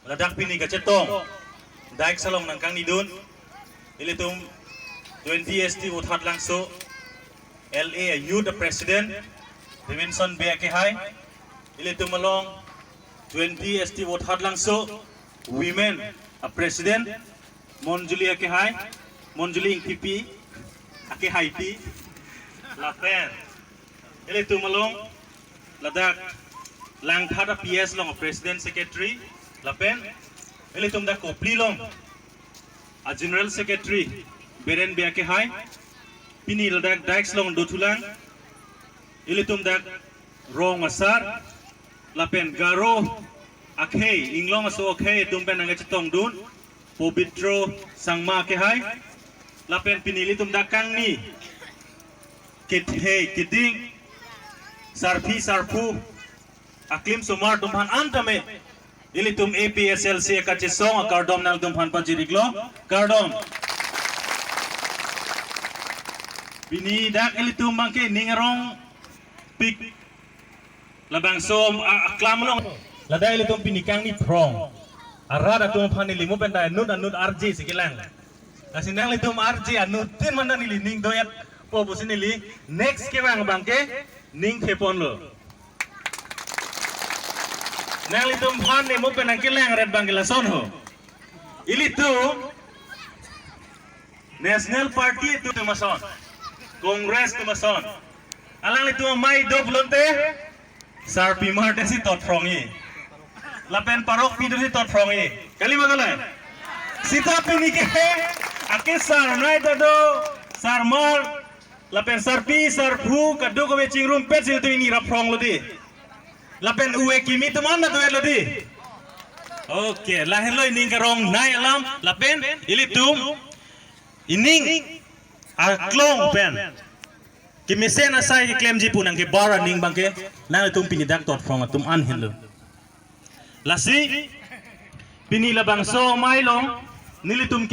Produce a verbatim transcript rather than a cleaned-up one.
Ladak pini kachetong dais along nangkangnidun ilitum twenty S T Vothatlangso L A Youth President Robinson Bey akehai, ilitum along twenty S T Vothatlangso Women a President Monjuli akehai, Monjuli Ingtipi akehaipi, lapen ilitum along ladak Langphat a P S along President Secretary, lapen ilitum dak Kopili along a General Secretary Beren Bey akehai, pini ladak dais along dothulang ilitum dak rong asar, lapen Garo akhei, Inglong aso akhei atum pen nangkachetongdun Pobitro Sangma akehai, lapen pini ilitum dak kangni kethe keding, sarpi sarpo, aklim osomar atum aphan an tame ilitum A P S L C kachesong akardom nangtum aphan pajir-iklo, kardom. Pini dak ilitum abangke ning arongpik labangso a-, aklam along. Ladak ilitum pini kangni phrong arat atum aphan neli mo pen ta anut anut arjisi kelang. Lasi nanglitum arji anuttin mana neli ning do-etpo pusi neli next kevang abangke ning theponlo. Nanglitum aphan neli mo pen nangkelangret abangke lason ho. Ilitum National Party atum ason, Congress atum ason, alanglitum amei do pulote sarpimar tesi totphrongji, lapen parokpi tesi totphrongji. Kali ma kali? Sita pini ke ake sarnei ta do, sarmar, lapen sarpi sarpo kadokave chingrumpetsi ilitum ingni raphronglo dei. Lapen uve kimi atum an ta do-etlo dei. Okay, lahenlo ining karongnei alam, lapen ilitum ining aklong pen kemesen asai keklemji pu nangkebar aning abangke nangtum pini dak totphrong atum an henlo. Lasi pini labangso amei along nelitum